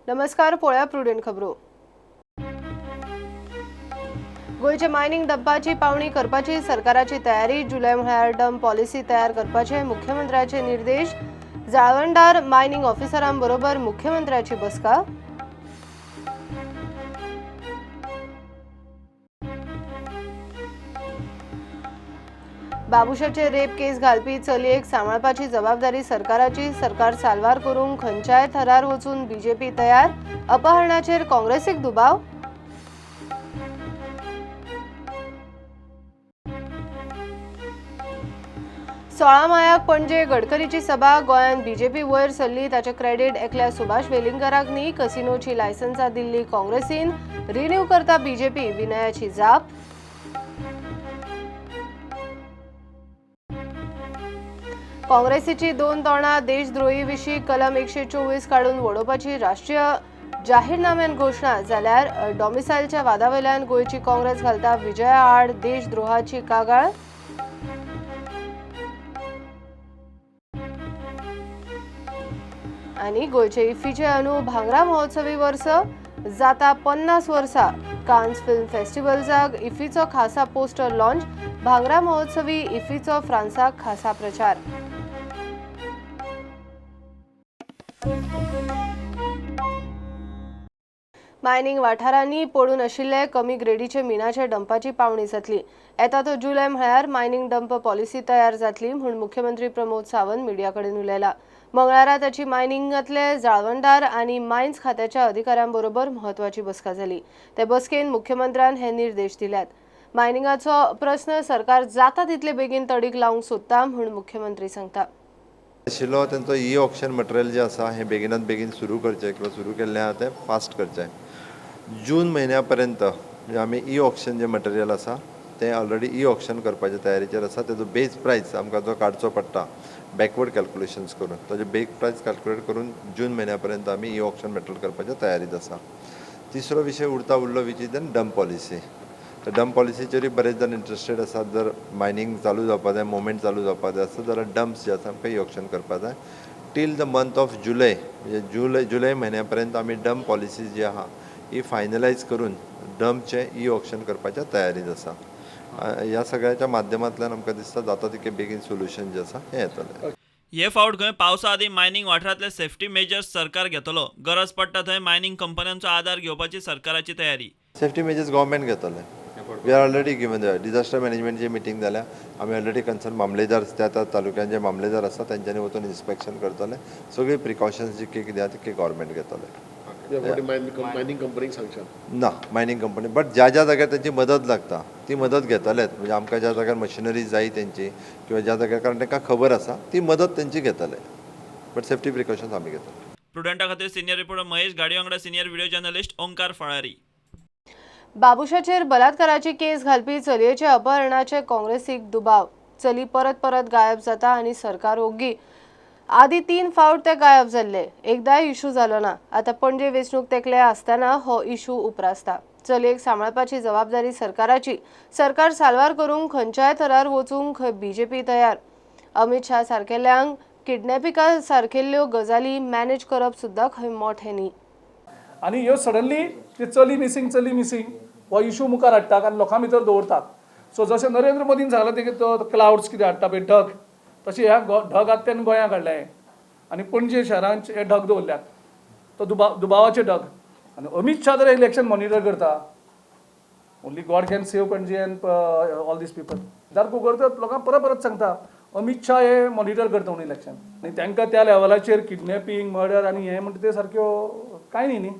नमस्कार, पळया प्रुडंट खबरो. गोंयच्या मायनिंग डंपाची पावणी करपाची सरकाराची तयारी. जुलय म्हळ्यार डंप पॉलिसी तयार करपाचे मुख्यमंत्र्याचे निर्देश. जाळवणदार मायनिंग ऑफिसरांबरोबर मुख्यमंत्र्याची बसका. बाबुशाचे रेप केस घालपी चलयेक सांबाळपाची जबाबदारी सरकाराची. सरकार साल्वार करूंक खंयच्याय थरार वचून बीजेपी तयार. अपहरणाचेर काँग्रेसीक दुबाव. 16 मायाक पणजे गडकरीची सभा. गोंयांत बीजेपी वयर सरली ताचें क्रेडीट एकल्या सुभाष वेलिंगकाराक न्ही. कसिनोची लायसन्सां दिल्ली काँग्रेसीन, रिन्यू करता बीजेपी. विनयाची जाप. काँग्रेसीची दोन तोंडां. देशद्रोही विशीं कलम 124 काडून वडोवपाची राष्ट्रीय जाहीरनाम्यान घोशणा. जाल्यार डॉमिसायलच्या वादावेल्यान गोंयची काँग्रेस घालता विजया आड देशद्रोहाची कागाळ. आनी गोंयचे इफ्फीचे अनु भांगरा महोत्सवी वर्स जाता 50 वर्सां. कान्स फिल्म फेस्टिवलजाक इफ्फीचो खासा पोस्टर लॉन्च. भांगरा महोत्सवी इफ्फीचो फ्रांसाक खासा प्रचार. मायनिंग वाठारांनी पडून आशिल्ले कमी ग्रेडीचे मिनाच्या डंपाची पावणी जातली. येता तो जुलय म्हळ्यार मायनिंग डंप पॉलिसी तयार जातली म्हूण मुख्यमंत्री प्रमोद सावंत मिडिया कडेन उलयला. मंगळारा ताची मायनिंगांतले जाळवणदार आनी मायन्स खात्याच्या अधिकाऱ्यांबरोबर म्हत्वाची बसका जाली. ते बसकेन मुख्यमंत्र्यान हे निर्देश दिल्यात. मायनिंगाचो प्रस्न सरकार जाता तितले बेगीन तडीक लावंक सोदता म्हूण मुख्यमंत्री सांगता. आशिल्लो तांचो ई ऑक्शन मटेरियल जें आसा हें बेगिनात बेगीन सुरू करचें किंवा सुरू केल्लें आहा तें फास्ट करचें. जून म्हयन्या पर्यंत म्हणजे आमी ई ऑक्शन जें मटेरियल आसा तें ऑलरेडी ई ऑक्शन करपाच्या तयारीचेर आसा. तेजो बेज प्रायस आमकां जो काडचो पडटा बॅकवर्ड कॅल्कुलेशन्स करून ताजो बेज प्रायस कॅल्कुलेट करून जून म्हयन्या पर्यंत आमी ई ऑक्शन मटेरियल करपाच्या तयारीत आसा. तिसरो विशय उरता उरलो which is then dump policy. तर डंप पॉलिसीचेरूय बरेच जाण इंट्रस्टेड आसात. जर मायनींग चालू जावपा जाय, मुवमेंट चालू जावपा जाय आसत जाल्यार डंप्स जे आसा आमकां ई ऑक्शन करपा जाय. Till the month of July म्हणजे जुलय म्हयन्या पर्यंत आमी डंप पॉलिसी जी आहा ही फायनलायज करून डंपचें ई ऑक्शन करपाच्या तयारीत आसा. ह्या सगळ्याच्या माध्यमांतल्यान आमकां दिसता जाता तितकें बेगीन सोल्युशन जें आसा हें येतलें. हे फावट खंय पावसा आदीं मायनिंग वाठारांतले सेफ्टी मेजर्स सरकार घेतलो. गरज पडटा थंय मायनिंग कंपन्यांचो आदार घेवपाची सरकाराची तयारी. सेफ्टी मेजर्स गव्हर्मेंट घेतले. We are already given the disaster मॅनेजमेंटची meeting जाल्या. आमी ऑलरेडी कन्सर्न मामलेदार त्या त्या तालुक्यान जे मामलेदार आसा तेंच्यांनी वचून इन्स्पेक्शन करतले. सगळी प्रिकॉशन्स जी कितें आहा तितके गव्हर्मेंट घेतले. मायनिंग कंपनीक सांगशात ना मायनिंग कंपनी, बट ज्या ज्या जाग्यार तेंची मदत लागता ती मदत घेतलेच. म्हणजे आमकां ज्या जाग्यार मशिनरी जाय तेंची किंवा ज्या जाग्यार, कारण तांकां खबर आसा ती मदत तेंची घेतले. बट सेफ्टी प्रिकॉशन्स आमी घेतले. प्रुडंटा खातीर सिनियर रिपोर्टर महेश गाडी वांगडा senior video journalist Omkar Falari. बाबुशाचेर बलात्काराची केस घालपी चलयेचे अपहरणाचे काँग्रेसीक दुबाव. चली परत परत गायब जाता आनी सरकार ओग्गी. आदी 3 फावट ते गायब जाल्ले, एकदाय इशू जालो ना. आतां पणजे वेंचणूक तेंकले आसतना हो इशू उप्रासता. चलयेक सांबाळपाची जबाबदारी सरकाराची. सरकार साल्वार करूंक खंयच्याय थरार वचूंक खंय बीजेपी तयार. अमित शाह सारकेल्यांक किडनॅपिंगा सारकेल्ल्यो गजाली मॅनेज करप सुद्दां खंय मोठें न्ही. आनी ह्यो सडनली ते चली मिसींग चली मिसींग हो इशू मुखार हाडटात आनी लोकां भितर दवरतात. सो जशें नरेंद्र मोदीन सांगलां ते तो क्लावड्स कितें हाडटा पळय ढग, तशें ह्या ढग आतां तेणें गोंयांत काडले आनी पणजे शहरांत हे ढग दवरल्यात, तो दुबावाचे ढग. आनी अमीत शाह जर इलेक्शन मॉनिटर करता, only God can save Panaji and all these people. Siddharth Kunkalkar लोकांक परत परत सांगता अमीत शाह हे मॉनिटर करता म्हणून इलेक्शन. आनी तांकां त्या लेवलाचेर किडनॅपिंग मर्डर आनी हें म्हणटा ते सारक्यो कांय न्ही न्ही.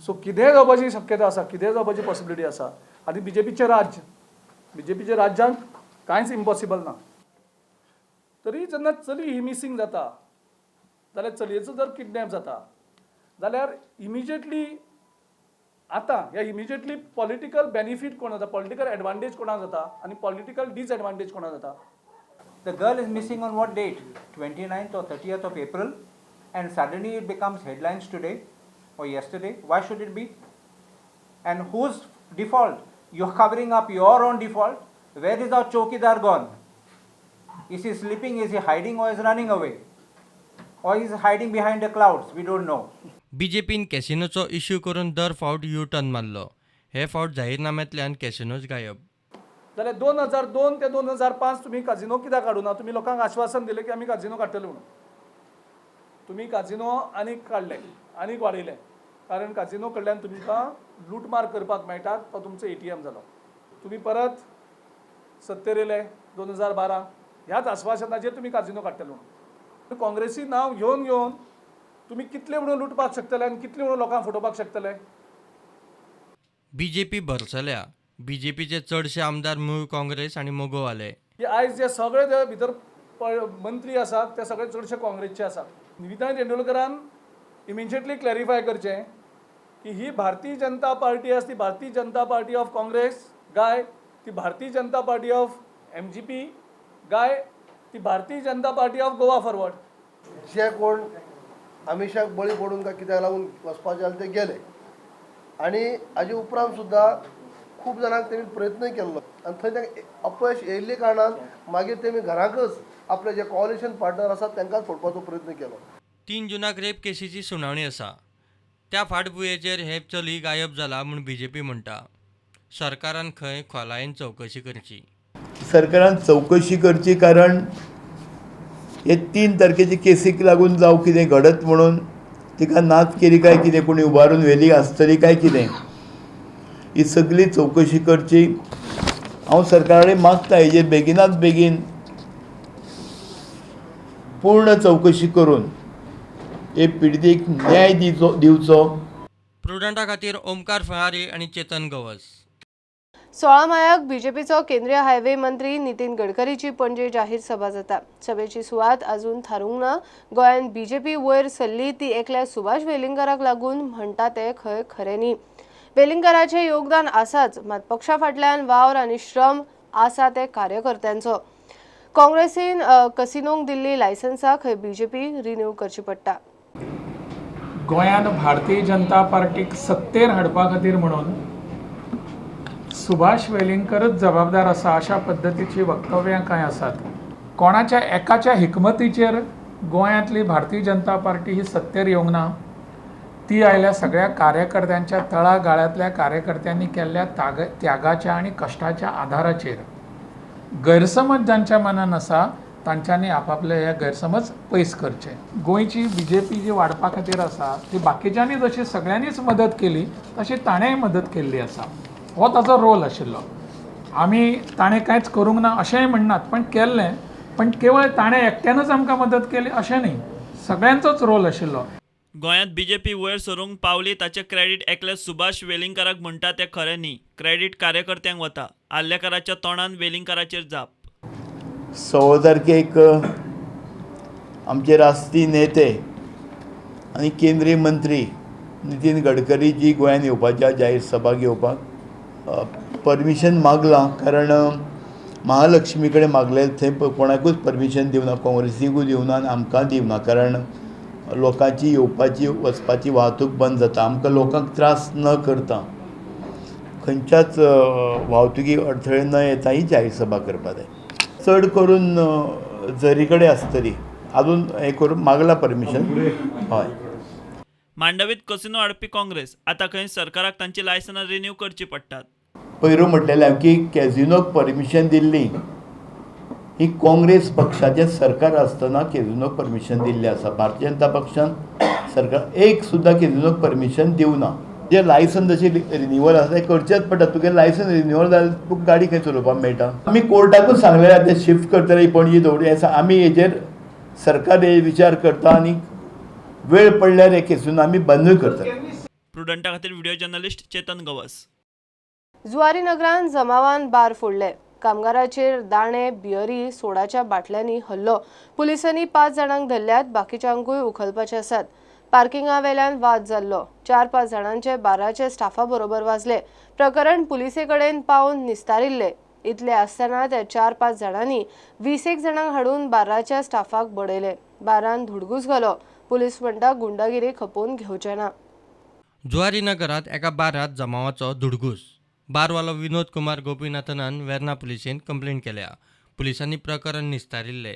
सो कितेंय जावपाची शक्यता आसा, कितेंय जावपाची पॉसिबिलिटी आसा. आनी बीजेपीचें राज्य, बीजेपीच्या राज्यांत कांयच इम्पॉसिबल ना. तरी जेन्ना चली ही मिसींग जाता जाल्यार चलयेचो जर किडनॅप जाता जाल्यार इमिजिएटली आतां ह्या इमिजिएटली पॉलिटिकल बेनिफीट कोण जाता, पॉलिटिकल एडवांटेज कोणाक जाता आनी पॉलिटिकल डिसएडवांटेज कोणाक जाता. The girl is missing on what date? 29th or 30th of April, and suddenly it becomes headlines today or yesterday. Why should it be? And whose default? You're covering up your own default. Where is our chokidar gone? Is he sleeping? Is he hiding or is running away? Or is he hiding behind the clouds? We don't know. बीजेपीन कॅसिनोचो issue करून दर फावट U turn मारलो. हे फावट जाहीरनाम्यांतल्यान कॅसिनोज गायब. जाल्यार 2002 ते 2005 तुमी काजिनो कित्याक काडूना? तुमी लोकांक आश्वासन दिलें की आमी काजिनो काडटले म्हणून. तुमी काजिनो आनीक काडले, आनीक वाडयले, कारण काजिनो कडल्यान तुमकां लुटमार करपाक मेळटा, तो तुमचो ATM जालो. तुमी परत सत्तेर येयले 2012, ह्याच आश्वासनाचेर तुमी काजिनो काडटले म्हणून. काँग्रेसी नांव घेवन घेवन तुमी कितले म्हणून लुटपाक शकतले आनी कितले म्हणून लोकांक फटोवपाक शकतले? बीजेपी भरसल्या. बीजेपीचे चडशे आमदार मूळ काँग्रेस आनी मगो आले. की आयज जे सगळे जे भितर मंत्री आसात ते सगळे चडशे काँग्रेसचे आसात. निवेदिता तेंडुलकरान इमिजिएटली क्लॅरिफाय करचें की ही भारतीय जनता पार्टी आसा ती Bharatiya Janata party of Congress गाय, ती Bharatiya Janata party of MGP गाय, ती Bharatiya Janata party of Goa forward. जे कोण आमिशाक बळी पडून काय कित्याक लागून वचपाचे जाल्यार ते गेले आनी हाजे उपरांत सुद्दां खूब जाणांक तेमी प्रयत्नय केल्लो आनी थंय तांकां अपयश येयल्ले कारणान मागीर तेमी घराकच आपले जे कॉलिशन पार्टनर आसात तांकांच फोडपाचो प्रयत्न केलो. 3 जूनाक रेप केसीची सुनावणी आसा. त्या फाटभुंयेचेर हे चली गायब जाला म्हूण बीजेपी म्हणटा. सरकारान खंय खोलायेन चवकशी करची. सरकारान चवकशी करची, कारण हे 3 तारखेचे केसीक लागून जावं कितें घडत म्हणून तिका नाच केली काय कितें, कोणी उबारून व्हेली आसतली काय कितें, ही सगळी चवकशी करची. हांव सरकारा कडेन मागता हेजेर बेगिनात बेगीन पूर्ण चवकशी करून हे पिडितेक न्याय दिवचो. प्रुडंटा खातीर ओमकार फळारी आनी चेतन गवस. 16 मायाक बीजेपीचो केंद्रीय हायवे मंत्री नितीन गडकरीची पणजे जाहीर सभा जाता. सभेची सुवात अजून थारूंक ना. गोंयांत बीजेपी वयर सरली ती एकल्या सुभाष वेलिंगकाराक लागून म्हणटा ते खंय खरें न्ही. वेलिंगकाराचें योगदान आसाच, मात पक्षा फाटल्यान वावर आनी श्रम आसा ते कार्यकर्त्यांचो. काँग्रेसीन कसिनोंक दिल्ली लायसन्सां खंय बीजेपी रिन्यू करची पडटा. गोंयांत भारतीय जनता पार्टीक सत्तेर हाडपा खातीर म्हणून सुभाष वेलिंगकरच जबाबदार आसा अशा पद्दतीची वक्तव्यां कांय आसात. कोणाच्या एकाच्या हिकमतीचेर गोंयांतली भारतीय जनता पार्टी ही सत्तेर येवंक ना. ती आयल्या सगळ्या कार्यकर्त्यांच्या तळागाळांतल्या कार्यकर्त्यांनी केल्ल्या त्यागाच्या आनी कश्टाच्या आधाराचेर. गैरसमज जांच्या मनान आसा तांच्यांनी आपापले हे गैरसमज पयस करचे. गोंयची बीजेपी जी वाडपा खातीर आसा ती बाकीच्यांनी जशी सगळ्यांनीच मदत केली तशी ताणेंय मदत केल्ली आसा. हो ताजो रोल आशिल्लो. आमी ताणें कांयच करूंक ना अशेंय म्हणनात, पण केल्लें, पण केवळ ताणें एकट्यानूच आमकां मदत केली अशें न्ही, सगळ्यांचोच रोल आशिल्लो. गोंयांत बीजेपी वयर सरूंक पावली ताचें क्रेडीट एकल्या सुभाष वेलिंगकाराक म्हणटा तें खरें न्ही. क्रेडीट कार्यकर्त्यांक वता. आर्लेकाराच्या तोंडान वेलिंगकाराचेर जाप. 16 तारखेक आमचे राष्ट्रीय नेते आनी केंद्रीय मंत्री नितीन गडकरी जी गोंयांत येवपाच्या जाहीर सभा घेवपाक परमिशन मागलां, कारण महालक्ष्मी कडेन मागलें, थंय कोणाकूच परमिशन दिवना, काँग्रेसीकूय दिवना आनी आमकां दिवना, कारण लोकांची येवपाची वचपाची वाहतूक बंद जाता. आमकां लोकांक त्रास न करता खंयच्याच वाहतुकी अडथळे न येता ही जाहीर सभा करपाक जाय. चड करून जरी कडेन आसतली, अजून हें करून मागला परमिशन. हय. मांडवीत कसिनो हाडपी काँग्रेस आतां खंय सरकाराक तांची लायसनां रिन्यू करची पडटात. पयरू म्हटलेलें की कॅझिनोक परमिशन दिल्ली ही काँग्रेस पक्षाचें सरकार आसतना कॅझिनोक परमिशन दिल्लें आसा. भारतीय जनता पक्षान सरकार एक सुद्दां कॅझिनोक परमिशन दिवना. जे लायसन जशें रिन्युअल आसा तें करचेंच पडटा. तुगेलें लायसन रिन्युअल जाल्यार तुका गाडी खंय चलोवपाक मेळटा. आमी कोर्टाकूच सांगलेलें तें शिफ्ट करतले पणजी दवरी आसा. आमी हेजेर सरकार हे विचार करता आनी वेळ पडल्यार हे कॅसिनो आमी बंदूय करतले. प्रुडंटा खातीर व्हिडिओ जर्नलिस्ट चेतन गवस. जुवारी नगरान जमावान बार फोडले. कामगाराचेर दाणे, बियरी, सोडाच्या बाटल्यांनी हल्लो. पुलिसांनी 5 जाणांक धरल्यात, बाकीच्यांकूय उखलपाचे आसात. पार्किंगा वेल्यान वाद जाल्लो. 4-5 जाणांचे बाराचे स्टाफा बरोबर वाजले. प्रकरण पुलिसे कडेन पावून निस्तारिल्ले. इतले आसतना त्या 4-5 जाणांनी 20 जाणांक हाडून बाराच्या स्टाफाक बडयले. बारान धुडगूस घालो. पुलीस म्हणटा गुंडागिरी खपोवन घेवचे ना. जुवारी नगरात एका बारात जमावाचो धुडगूस. बारवालो विनोद कुमार गोपीनाथनान वेर्ना पुलिसेन कंप्लेंट केल्या. पुलिसांनी प्रकरण निस्तारिल्ले.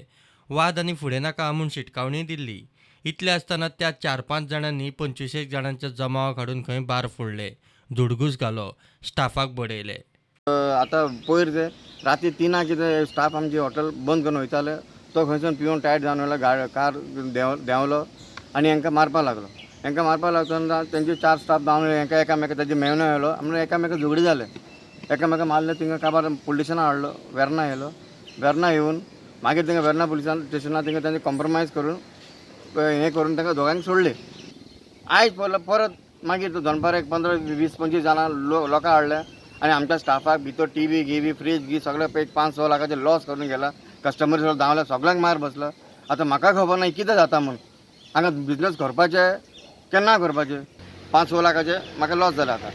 वाद आनी फुडें नाका म्हूण शिटकावणी दिल्ली. इतले आसतना त्या 4-5 जाणांनी 25 जाणांच्या जमावाक हाडून खंय बार फोडले, धुडगूस घालो, स्टाफाक बडयले. आतां पयर ते राती 3 कितें स्टाफ आमची हॉटेल बंद करून वयताले, तो खंयसून पिवन टायट जावन येयलो, कार देंवलो आनी हांकां मारपाक लागलो. हांकां मारपाक लागतना तेंचे 4 स्टाफ धांवन हांकां एकामेका ताजे मेवनो येयलो, म्हणून एकामेका झगडी जाले, एकामेका मारले. थिंगा काबार पुलिसांक हाडलो, वेर्ना येयलो. वेर्ना येवन मागीर थिंगा वेर्ना पुलिसान स्टेशनार थिंगा तांचे कॉम्प्रोमायज करून हें करून तांकां दोगांक सोडले. आयज परत मागीर तो दनपार एक 15, 20, 25 जाणां लोकां हाडले आनी आमच्या स्टाफाक भितर टीव्ही गिवी फ्रीज गी सगळें एक 5-6 लाखाचे लॉस करून गेला. कस्टमर सगळो धांवले, सगळ्यांक मार बसलो. आतां म्हाका खबर ना कितें जाता म्हूण, हांगा बिजनस करपाचें केन्ना करपाचें. 5-6 लाखाचे म्हाका लॉस जाला आतां.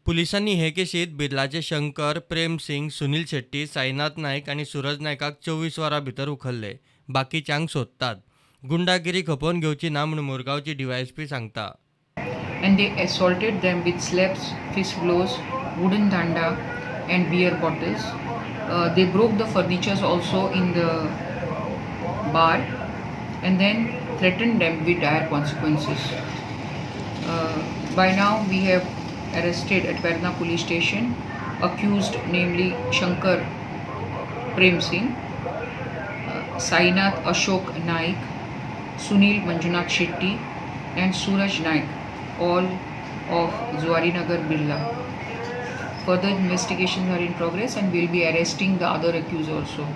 पुलिसांनी हे केशीत बिर्लाचे शंकर, प्रेम सिंग, सुनील शेट्टी, साईनाथ नायक आनी सूरज नायकाक 24 वरां भितर उखल्ले. बाकीच्यांक सोदतात. गुंडागिरी खपोवन घेवची ना म्हूण मुरगांवची डीवायएसपी सांगता. And they assaulted them with slaps, fist blows, wooden danda and beer bottles. They broke the furnitures also in the bar and then threatened them with dire consequences. By now we have arrested at Verna police station accused, namely Shankar Prem Singh, Sainath Ashok Naik, Sunil Manjunath Shetty and Suraj Naik, all of Zuarinagar, Birla. Further investigations are in progress and we will be arresting the other accused also.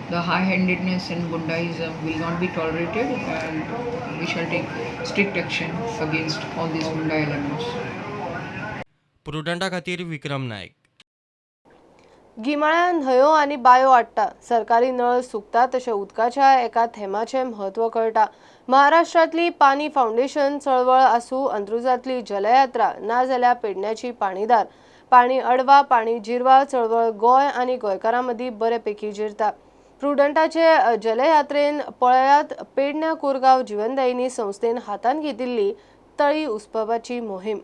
The high-handedness and gundaism will not be tolerated and we shall take strict action against all these gunda elements. प्रुडंटा खातीर विक्रम नायक. गिमाळ्यान न्हंयो आनी bio आट्टा, सरकारी नळ सुकता तशें उदकाच्या एका थेमाचें म्हत्व कळटा. महाराष्ट्रांतली पानी फावंडेशन चळवळ आसूं, अंत्रुजांतली जलयात्रा नाजाल्यार पेडण्याची पाणीदार, पाणी अडवा पाणी जिरवा चळवळ गोंय आनी गोंयकारां मदीं बरेपैकी जिरता. प्रुडंटाचे जलयात्रेन पळयात पेडण्या कोरगांव जीवनदायिनी संस्थेन हातांत घेतिल्ली तळी उसपाची मोहीम.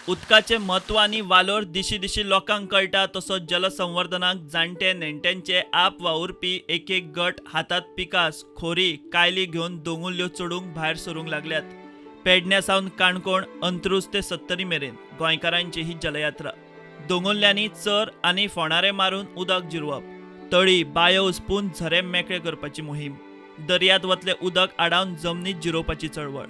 उदकाचें म्हत्व आनी वालोर दिशी दिशी लोकांक कळटा तसो जलसंवर्धनाक जाणटे नेणट्यांचे आप वावुरपी एक एक गट हातात पिकास, खोरी, कायली घेवन दोंगुल्ल्यो चडूंक भायर सरूंक लागल्यात. पेडण्या सावन काणकोण, अंत्रुज ते 70 मेरेन गोंयकारांची ही जलयात्रा. दोंगुल्ल्यांनी चर आनी फोणारे मारून उदक जिरवप, तळी बायो उसपून झरे मेकळे करपाची मोहीम, दर्यांत वतलें उदक आडावन जमनीत जिरोवपाची चळवळ.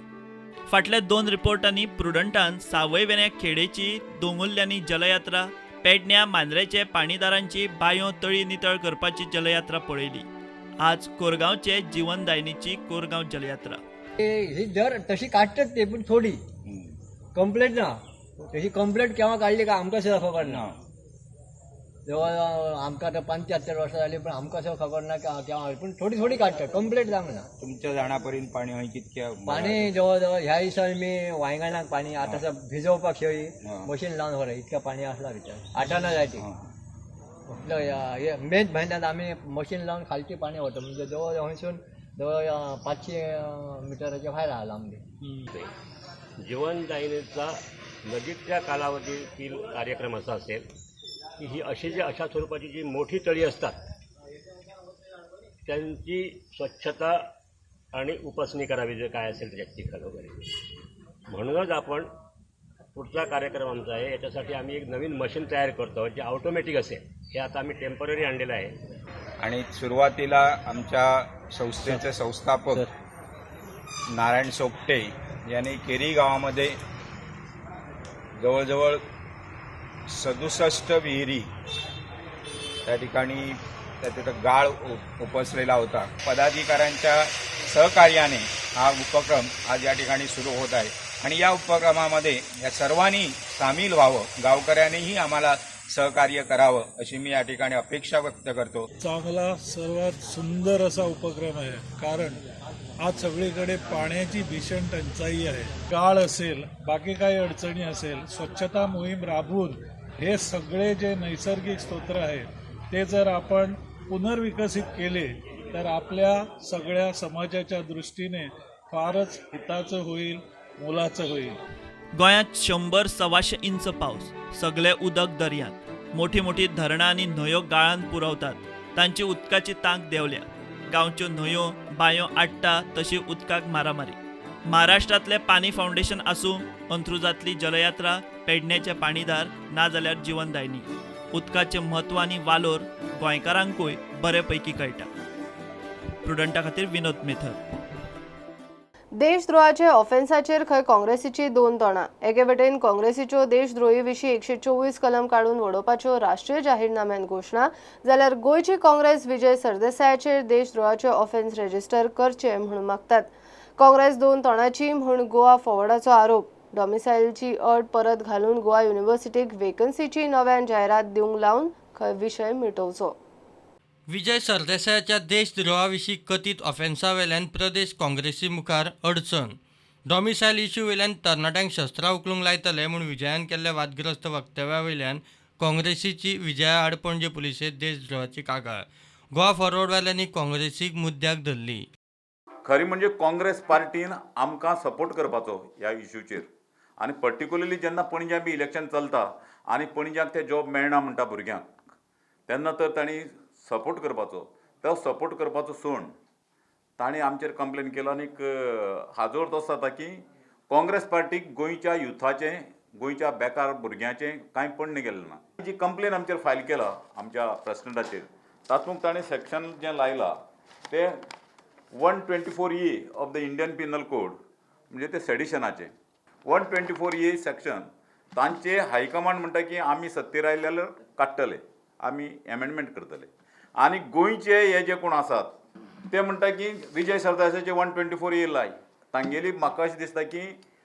फाटल्या 2 रिपोर्टांनी प्रुडंटान सावयवेऱ्या खेडेची दोंगुल्ल्यांनी जलयात्रा, पेडण्या मांद्रेचे पाणीदारांची बायो तळी नितळ करपाची जलयात्रा पळयली. आज कोरगांवचे जीवनदायिनीची कोरगांव जलयात्रा. ही दर तशी काडटात ते, पूण थोडी कंप्लेट ना. तशी कंप्लेट केव्हा काडली काय आमकां सुद्दां खबर ना. जवळ आमकां आतां 75 वर्सां जाली, पण आमकां सुद्दां खबर ना केव्हा, पूण थोडी थोडी काडटात, कंप्लेट जावंक ना. तुमच्या जाणा पर्यंत पाणी हय कितक्या पाणी जवळ जवळ ह्या दिसांनी मी वायंगणाक पाणी आतां भिजोवपाक शेळी मशीन लावन व्हर, इतकें पाणी आसला भितर आठाना जाय ती. मे म्हयन्यांत आमी मशीन लावन खालची पाणी व्हरता, म्हणजे जवळ हयसून जवळ 500 मिटराच्या भायर आहा लांबी. जीवनदायिनीचा नजीकच्या कालावधीतील कार्यक्रम असा असेल की ही अशी जी अशा स्वरूपाची जी मोठी तळी असतात त्यांची स्वच्छता आणि उपसणी करावी, जे काय असेल त्याच्यात चिखल वगैरे. म्हणूनच आपण पुढचा कार्यक्रम आमचा आहे, याच्यासाठी आम्ही एक नवीन मशीन तयार करतो जे ऑटोमॅटिक असेल. हे आता आम्ही टेम्पररी आणलेलं आहे. आणि सुरुवातीला आमच्या संस्थेचे संस्थापक नारायण सोपटे यांनी केरी गावामध्ये जवळजवळ 67 विहिरी त्या ठिकाणी त्या तिथं गाळ उपसलेला होता. पदाधिकाऱ्यांच्या सहकार्याने हा उपक्रम आज या ठिकाणी सुरू होत आहे आणि या उपक्रमामध्ये या सर्वांनी सामील व्हावं, गावकऱ्यांनीही आम्हाला सहकार्य करावं अशी मी या ठिकाणी अपेक्षा व्यक्त करतो. चांगला सर्वात सुंदर असा उपक्रम आहे, कारण आज सगळीकडे पाण्याची भीषण टंचाई आहे. गाळ असेल, बाकी काही अडचणी असेल, स्वच्छता मोहीम राबवून हे सगळे जे नैसर्गिक स्तोत्र आहेत ते जर आपण पुनर्विकसित केले तर आपल्या सगळ्या समाजाच्या दृष्टीने फारच हिताचं होईल, मोलाचं होईल. गोंयांत 100-125 इंच पावस, सगळे उदक दर्यांत. मोठी मोठी धरणां आनी न्हंयो गाळान पुरवतात, तांची उदकाची तांक देंवल्या. गांवच्यो न्हंयो बांयो आट्टा तशी उदकाक मारामारी. महाराष्ट्रांतलें पानी फावंडेशन आसूं, अंत्रुजांतली जलयात्रा, पेडण्याचे पाणीदार नाजाल्यार जिवनदायनी. उदकाचें म्हत्व आनी वालोर गोंयकारांकूय बरे पैकी कळटा. प्रुडंटा खातीर विनोद मेथर. देशद्रोहाचे ऑफेन्साचेर खंय काँग्रेसीची दोन तोंडां. एके वटेन काँग्रेसीच्यो देशद्रोही विशीं 124 कलम काडून वडोवपाच्यो राष्ट्रीय जाहीरनाम्यान घोशणा, जाल्यार गोंयची काँग्रेस विजय सरदेसायाचेर देशद्रोहाचे ऑफेन्स रजिस्टर करचे म्हूण मागतात. काँग्रेस दोन तोंडाची म्हूण गोवा फॉरवर्डाचो आरोप. डॉमिसायलची अट परत घालून गोवा युनिव्हर्सिटीक वेकन्सीची नव्यान जायरात दिवंक लावन खंय विशय मिटोवचो. विजय सरदेसायाच्या देशद्रोहा विशीं कथीत ऑफेन्सा वेल्यान प्रदेश काँग्रेसी मुखार अडचण. डॉमिसायल इश्यू वेल्यान तरणाट्यांक शस्त्रां उखलूंक लायतले म्हूण विजयान केल्ल्या वादग्रस्त वक्तव्या वयल्यान काँग्रेसीची विजया आड पणजे पुलिशेंत देशद्रोहाची कागाळ. गोवा फॉरवर्डवाल्यांनी काँग्रेसीक मुद्द्याक धरली. खरी म्हणजे काँग्रेस पार्टीन आमकां सपोर्ट करपाचो ह्या इश्यूचेर, आनी पर्टिक्युलरली जेन्ना पणज्यां बी इलेक्शन चलता आनी पणज्यांक ते जॉब मेळना म्हणटा भुरग्यांक, तेन्ना तर तांणी सपोर्ट करपाचो. तो सपोर्ट करपाचो सोड तांणी आमचेर कंप्लेन केलो. आनीक हाजो अर्थ असो जाता की काँग्रेस पार्टीक गोंयच्या युथाचें, गोंयच्या बेकार भुरग्यांचें कांय पडण गेल्लें ना. जी कंप्लेन आमचेर फायल केला आमच्या प्रेसिडेंटाचेर, तातूंत ताणें सेक्शन जें लायलां तें 124A of the Indian Penal Code, म्हणजे ते सेडिशनाचें 124A section. तांचे हायकमांड म्हणटा की आमी सत्तेर आयले जाल्यार काडटले, आमी एमेंडमेंट करतले. आनी गोंयचे हे जे कोण आसात ते म्हणटा की विजय सरदेसायाचे 124A लाय. तांगेली म्हाका अशें दिसता की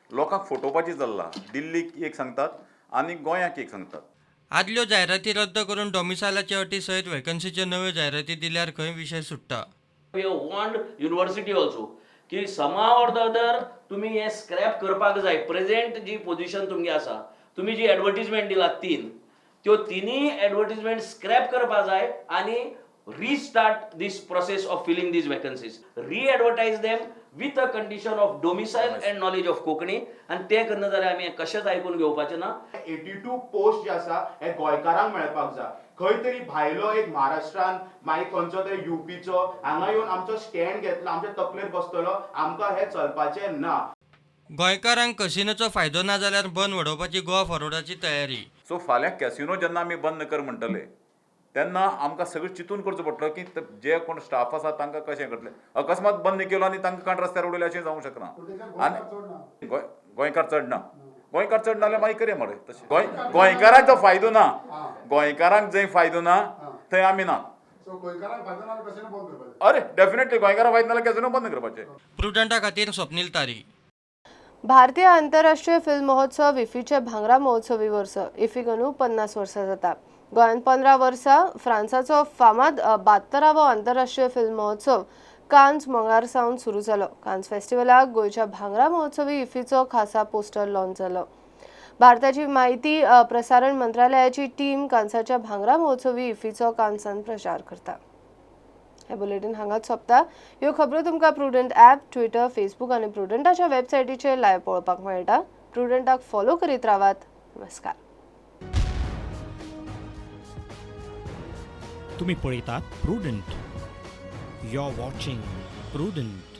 लोकांक फटोवपाची चल्ला. दिल्लीक एक सांगतात आनी गोंयाक एक सांगतात. आदल्यो जायराती रद्द करून डॉमिसायलाचे अटी सयत वेकन्सीच्यो नव्यो जायराती दिल्यार खंय विशय सुट्टा. We have warned university also की somehow or the other तुम्ही हे स्क्रॅप करपाक जाय. प्रेझेंट जी पोझिशन तुमगे आसा, तुम्ही जी एडवर्टीजमेंट दिला तीन, त्यो तिनूय एडवर्टीजमेंट स्क्रॅप करपाक जाय आनी restart this process of filling these vacancies, re-advertise them with a condition of domicile and knowledge of Konkani. आनी तें करना जाल्यार आमी कशेंच आयकून घेवपाचें ना. 82 पोस्ट जे आसा हे गोंयकारांक मेळपाक जाय. खंय तरी भायलो एक महाराष्ट्रान, मागीर खंयचो तरी युपीचो हांगा येवन आमचो स्टँड घेतलो, आमच्या तकलेर बसतलो, आमकां हें चलपाचें ना. गोंयकारांक कसिनोचो फायदो ना जाल्यार बंद वडोवपाची गोवा फॉरवर्डाची तयारी. सो फाल्यां कॅसिनो जेन्ना आमी बंद कर म्हणटले तेन्ना आमकां सगळें चिंतून करचो पडटलो की जे कोण स्टाफ आसा तांकां कशें करतले. अकस्मात बंद केलो आनी तांकां काण रस्त्यार उडयले अशें जावंक शकना. आनी गोंयकार चड ना, गोंयकार चड ना जाल्यार मागीर करया मरे तशें. गोंयकारांक फायदो ना, गोंयकारांक जंय फायदो ना थंय आमी ना. अरे डेफिनेटली गोंयकारांक फायदो ना जाल्यार कॅसिनो बंद करपाचें. प्रुडंटा खातीर स्वप्नील तारी. भारतीय आंतरराष्ट्रीय फिल्म महोत्सव इफीचे भांगरा महोत्सवी वर्स. इफीक अंदू 50 वर्सां जाता. गोंयांत 15 वर्सां फ्रांसाचो फामाद 72वो आंतरराष्ट्रीय फिल्म महोत्सव कान्स मंगळार सावन सुरू जालो. कान्स फेस्टिवलाक गोंयच्या भांगरा महोत्सवी इफीचो खासा पोस्टर लॉन्च जालो. भारताची माहिती प्रसारण मंत्रालयाची टीम कान्साच्या भांगरा महोत्सवी इफीचो कान्सान प्रचार करता. हे बुलेटिन हांगाच सोंपता. ह्यो खबरो तुमकां प्रुडंट ॲप, ट्विटर, फेसबूक आनी प्रुडंटाच्या वेबसायटीचेर लायव्ह पळोवपाक मेळटा. प्रुडंटाक फॉलो करीत रावात. नमस्कार. तुम्ही पळयतात Prudent. You are watching Prudent.